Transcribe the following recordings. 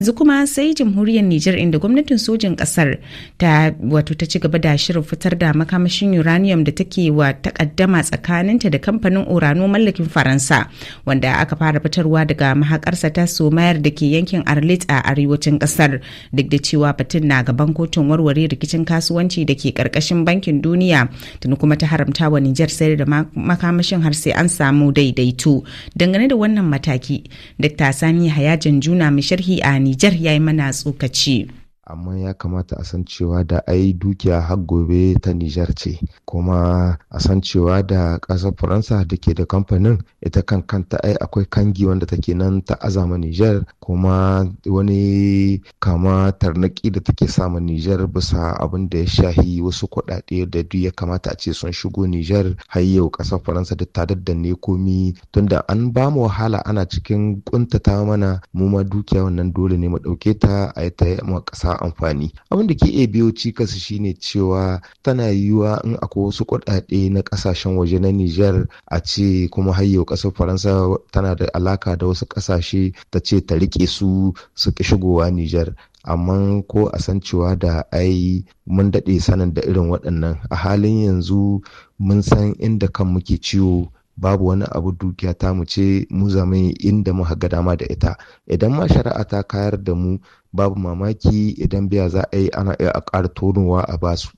Yanzu kuma sai Jamhuriyar Nijar, inda gwamnatin sojin kasar ta wato ta ci gaba da shirin fitar da makamashin uranium da take wa takaddama tsakaninta da kamfanin Orano mallakin Faransa, wanda aka fara fitarwa daga mahakarsa ta Somayar da ke yankin Arlit a arewacin kasar, duk da cewa batun na gaban kotun warware rikicin kasuwanci da ke karkashin Bankin Duniya. Tuni kuma ta haramta wa Nijar sayar da makamashin har sai an samu daidaito. Dangane da wannan mataki, Dr. Sani Hayajan Juna, mai sharhi a Nijar, ya yi mana tsokaci. Amma ya kamata a san cewa da ai dukiya har gobe ta Nijar ce, kuma a san cewa da ƙasar Faransa da ke da kamfanin, ita kan kanta ai akwai kangi wanda take nan ta azama Nijar, kuma wani kama tarnaki da take sama Nijar bisa abin da ya shahi wasu kuɗaɗe da duk ya kamata a ce sun shigo Nijar. Har yau ƙasar Faransa da ta daddanne komi, tunda an ba mu wahala, ana cikin kuntata mana. Mu ma dukiya wannan dole ne mu ɗauke ta a yi ta ma ƙasa amfani. Abin da ke iya biyo cikas shine cewa tana yiwuwa in akwai wasu kuɗaɗe na ƙasashen waje na Nijar, a ce kuma har yau ƙasar Faransa tana da alaka da wasu ƙasashe, ta ce ta riƙe su, su ki shigowa Nijar. Amma ko a san cewa da ai mun daɗe sanin da irin waɗannan. A halin yanzu mun san inda kan muke ciwo. Babu wani abu, dukiya ta mu ce, mu zama inda muka ga dama da ita. Idan ma shari'a ta kayar da mu, babu mamaki idan biya za a yi, ana iya a ƙara tonowa a basu.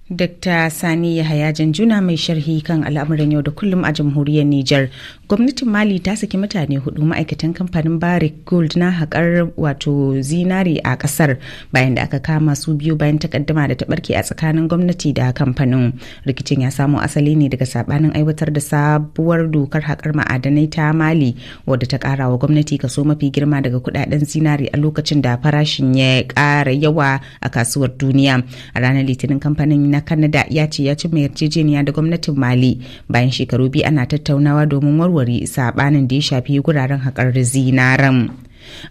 Dr. Sani Yahaya Janjuna, mai sharhi kan al'amuran yau da kullum a Jamhuriyar Nijar. Gwamnatin Mali ta saki mutane hudu ma'aikatan kamfanin Barrick Gold na haƙar wato zinari a ƙasar, bayan da aka kama su biyu bayan takaddama da ta barke a tsakanin gwamnati da kamfanin. Rikicin ya samo asali ne daga sabanin aiwatar da sabuwar dokar haƙar ma'adanai ta Mali, wadda ta ƙara wa gwamnati kaso mafi girma daga kudaden zinari a lokacin da farashin ya ƙara yawa a kasuwar duniya. A ranar Litinin, kamfanin na Canada ya ce ya cimma yarjejeniya da gwamnatin Mali bayan shekaru 2 ana tattaunawa domin warware sabanin da ya shafi guraren haƙar zinaren.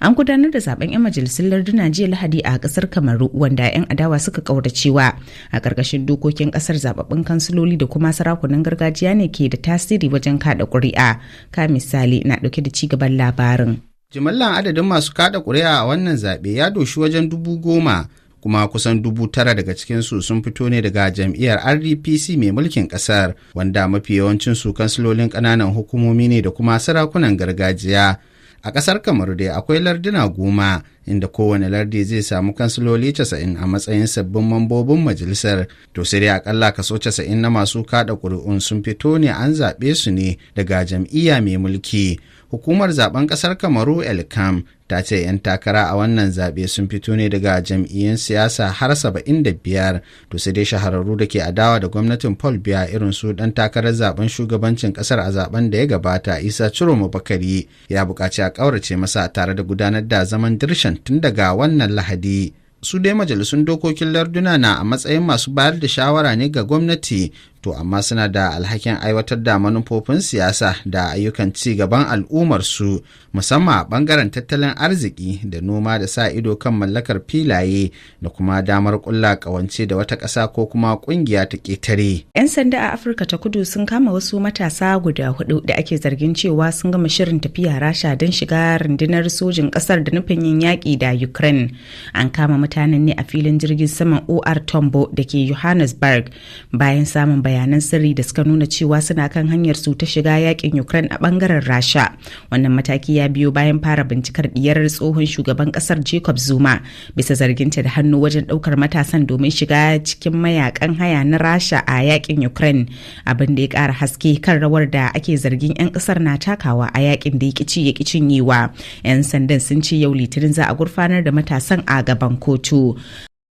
An gudanar da zaben 'yan majalisun larduna jiya Lahadi a kasar Kamaru, wanda 'yan adawa suka kauracewa. A ƙarƙashin dokokin kasar, zababbun kansiloli da kuma sarakunan gargajiya ne ke da tasiri wajen kada ƙuri'a. Ka misali na ɗauke da cigaban labarin. Jimillan adadin masu kada ƙuri'a a wannan zaɓe ya doshi wajen 10,000, kuma kusan 9,000 daga cikinsu sun fito ne daga jam'iyyar RDPC mai mulkin kasar, wanda mafi yawancin su kansilolin ƙananan hukumomi ne da kuma sarakunan gargajiya. A ƙasar Kamaru dai akwai larduna 10, inda kowane lardi zai samu kansiloli 90 a matsayin sabbin mambobin majalisar. To sai dai akalla kaso 90 na masu kada ƙuri'un sun fito ne, an zaɓe su ne daga jam'iyya mai mulki. Hukumar zaben ƙasar Kamaru, ELCAM, ta ce 'yan takara a wannan zaɓe sun fito ne daga jam'iyyun siyasa har 75. To sai dai shahararru da ke adawa da gwamnatin Paul Biya, irin su ɗan takarar zaben shugabancin ƙasar a zaben da ya gabata, Isa Ciroma Bakari, ya buƙaci a ƙaurace masa tare da gudanar da zaman dirshan tun daga wannan Lahadi. Su dai majalisun dokokin larduna na a matsayin masu bayar da shawara ne ga gwamnati, to amma suna da alhakin aiwatar da manufofin siyasa da ayyukan ci gaban al'ummarsu, musamman a bangaren tattalin arziki da noma da sa ido kan mallakar filaye da kuma damar kulla kawance da wata ƙasa ko kuma ƙungiya ta ƙetare. 'Yan sanda a Afirka ta Kudu sun kama wasu matasa guda hudu da ake zargin cewa sun gama shirin tafiya Rasha don shiga rundunar sojin kasar da nufin yin yaƙi da Ukraine. An kama mutanen ne a filin jirgin saman OR Tambo da ke Johannesburg bayan samun bayanan sirri da suka nuna cewa suna kan hanyar su ta shiga yakin Ukraine a bangaren Rasha. Wannan mataki ya biyo bayan fara bincikar diyar tsohon shugaban kasar Jacob Zuma bisa zarginta da hannu wajen daukar matasan domin shiga cikin mayakan haya na Rasha a yakin Ukraine, abin da ya kara haske kan rawar da ake zargin 'yan kasar na takawa a yakin da ya ci ya cinyewa. 'Yan sandan sun ce yau Litinin za a gurfanar da matasan a gaban kotu.